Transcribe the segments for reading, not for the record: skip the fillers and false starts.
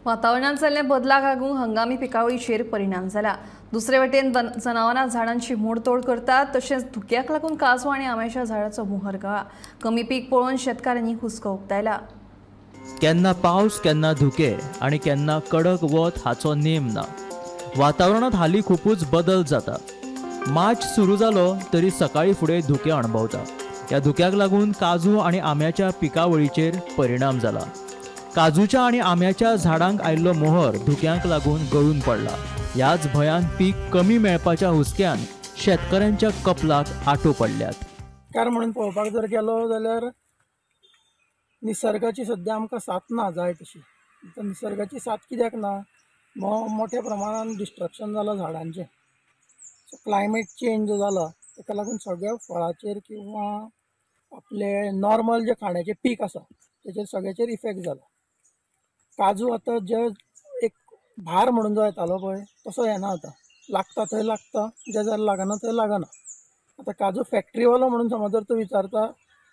वातावरणात जाल्ल्या बदलाक लागून हंगामी पिकावळीचेर परिणाम जाला। दुसरे वटेन जनावरां झाडांची मोडतोड करतात, तशेंच धुक्याक लागून काजू आनी आंब्याच्या झाडाचो मोहर गळा। कमी पीक पळोवन शेतकारांनी हुस्को उक्तायला। केन्ना पावस, केन्ना धुके आनी केन्ना कडक वत हाचो नेम ना। वातावरणांत हालीं खुपूच बदल जाता। मार्च सुरू जालो तरी सकाळी फुडें धुके अणभवता। ह्या धुक्याक लागून काजू आनी आंब्याच्या पिकावळीचेर परिणाम जाला। काजूच्या आनी आंब्याच्या झाडांक आयिल्लो मोहर धुक्यांक लागून गळून पडला। ह्याच भंयान पीक कमी मेळपाच्या हुस्क्यान शेतकऱ्यांच्या कपलाक आटो पडल्यात। कारण म्हणून पळोवपाक जर गेलो जाल्यार निसर्गाची सद्या आमकां साथ ना जाय तशी। निसर्गाची साथ कित्याक ना, मोठ्या प्रमाणान डिस्ट्रक्शन जालां झाडांचें। सो क्लायमेट चेंज जाला ताका लागून सगळ्या फळाचेर किंवा आपले नॉर्मल जे खाण्याचें पीक आसा तेचेर सगळ्याचेर इफेक्ट जाला। काजू आतां जे एक भार म्हणून जो येतालो पळय तसो येना आतां, लागता थंय लागता, जे जाल्यार लागना थंय लागना। आतां काजू फॅक्ट्रीवालो म्हणून समज जर तूं विचारता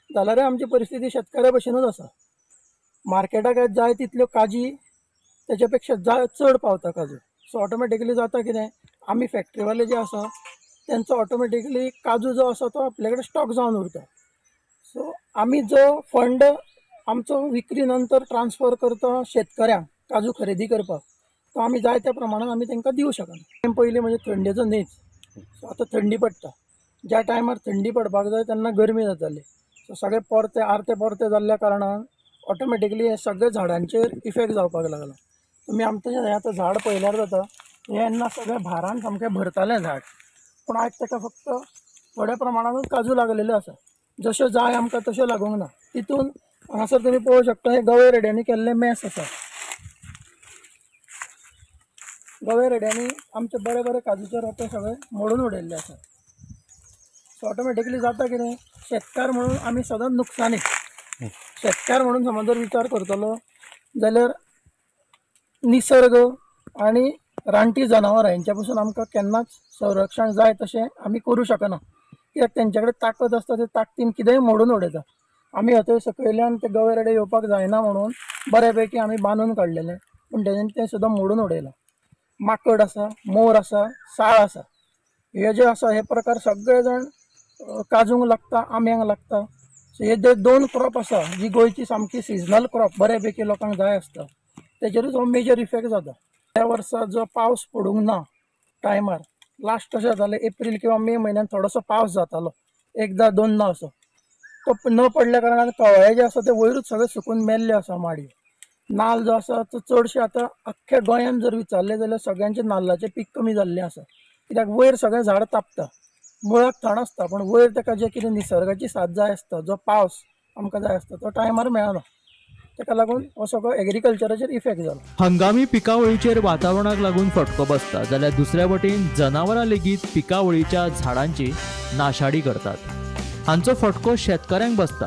जाल्यार आमची परिस्थिती शेतकऱ्या भशेनूच आसा। मार्केटाक जाय तितल्यो काजी तेच्या पेक्षा जाय चड पावता काजू। सो ऑटोमॅटिकली जाता कितें, आमी फॅक्ट्रीवाले जे आसा तेंचो ऑटोमॅटिकली काजू जो आसा तो आपल्या कडेन स्टॉक जावन उरता। सो आमी जो फंड आमचो विक्री नंतर ट्रान्सफर करता शेतकऱ्यांक काजू खरेदी करपाक, तो आमी जाय त्या प्रमाणान आमी तांकां दिवं शकना। पयलीं म्हणजे थंडेचो न्हीच, सो आतां थंडी पडटा, ज्या टायमार थंडी पडपाक जाय तेन्ना गरमी जाताली। सो सगळे परते आरते परते जाल्ल्या कारणान ऑटोमॅटिकली हे सगळे झाडांचेर इफेक्ट जावपाक लागला। तुमी आमचें हें आतां झाड पळयल्यार जाता, हें येन्ना सगळें भारान सामकें भरतालें झाड, पूण आयज ताका फक्त थोड्या प्रमाणानूच काजू लागलेल्यो आसा। जश्यो जाय आमकां तश्यो लागूंक ना। तितून हांगासर तुमी पळोवंक शकता हे गवे रेड्यांनी केल्लें मेस आसा। गवे रेड्यांनी आमचे बरे बरे काजूचे रोपे सगळे मोडून उडयल्ले आसा। सो ऑटोमॅटिकली जाता कितें, शेतकार म्हणून आमी सदांच नुकसानी। शेतकार म्हणून समज जर विचार करतलो जाल्यार निसर्ग आनी रानटी जनावरां हेंच्या पसून आमकां केन्नाच संरक्षण जाय तशें आमी करूं शकना, कित्याक तेंच्या कडेन ताकद आसता, ते ताकदीन कितेंय मोडून उडयता। आमी हथंय सकयल्यान ते गवे रेडे येवपाक जायना म्हणून बऱ्या पैकी आमी बांदून काडलेले, पूण तेजेन तें सुद्दां मोडून उडयलां। माकड आसा, मोर आसा, साळ आसा, हे जे आसा हे प्रकार सगळे जाण काजूंक लागता, आंब्यांक लागता। सो हे जे दोन क्रॉप आसा जी गोंयची सामकी सिजनल क्रॉप बऱ्या पैकी लोकांक जाय आसता, तेजेरूच हो मेजर इफेक्ट जाता। त्या वर्सा जो पावस पडूंक ना टायमार, लास्ट अशें जातालें एप्रील किंवा मे म्हयन्यान थोडोसो पावस जातालो, एकदां दोनदां असो, तो न पडल्या कारणान कवळे जे आसा ते वयरूच सगळे सुकून मेल्ले आसा माडयो। नाल्ल जो आसा तो चडशे आतां अख्ख्या गोंयान जर विचारलें जाल्यार सगळ्यांचे नाल्लाचें पीक कमी जाल्लें आसा, कित्याक वयर सगळें झाड तापता, मुळाक थंड आसता, पूण वयर ताका जें कितें निसर्गाची साथ जाय आसता, जो पावस आमकां जाय आसता तो टायमार मेळना, ताका लागून हो सगळो एग्रीकल्चराचेर इफेक्ट जाला। हंगामी पिकावळीचेर वातावरणाक लागून फटको बसता जाल्यार दुसऱ्या वटेन जनावरां लेगीत पिकावळीच्या झाडांची नाशाडी करतात। हांचो फटको शेतकऱ्यांक बसता।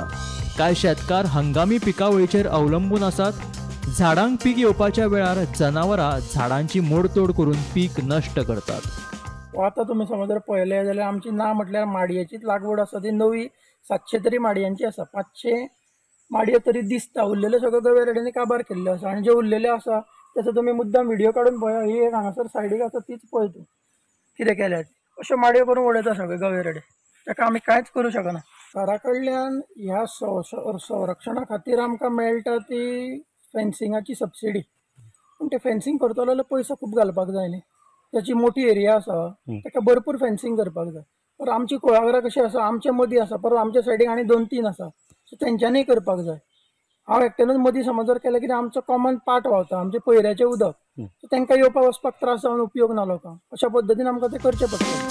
कांय शेतकार हंगामी पिकावळीचेर अवलंबून आसात। झाडांक पीक येवपाच्या वेळार जनावरां झाडांची मोडतोड करून पीक नश्ट करतात। आतां तुमी समज जर पळयलें जाल्यार आमची ना म्हटल्यार माडयेचीच लागवड आसा ती नवी 700 तरी माडयांची आसा, 500 माडयो तरी दिसता, उरलेले सगळे गवे रेड्यांनी काबार केल्ले आसा। आनी जे उरलेले आसा तेचो तुमी मुद्दाम व्हिडियो काडून पळया, ही एक हांगासर सायडीक आसा तीच पळय तूं कितें केल्या, अश्यो माडयो करून उडयता सगळे गवे रेडे, ताका आमी कांयच करूं शकना। सरकारा कडल्यान ह्या संरक्षणा खातीर आमकां मेळटा ती फेन्सिंगाची सबसिडी, पूण ते फेन्सिंग करतलो जाल्यार पयसो खूब घालपाक जाय न्ही, ताची मोठी एरिया आसा ताका भरपूर फेन्सिंग करपाक जाय। पर आमची कुळागरां कशीं आसा, आमचे मदीं आसा, परत आमच्या सायडीक आनी 2-3 आसा, सो तेंच्यांनीय करपाक जाय। हांव एकट्यानूच मदीं समज जर केलें कितें आमचो कॉमन पाट व्हांवता, आमचें पयऱ्याचें उदक, सो तांकां येवपाक वचपाक त्रास जावन उपयोग ना लोकांक, अशा पद्दतीन आमकां तें करचें पडटलें।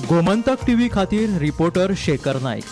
गोमंतक टीव्ही खातीर रिपोर्टर शेखर नायक।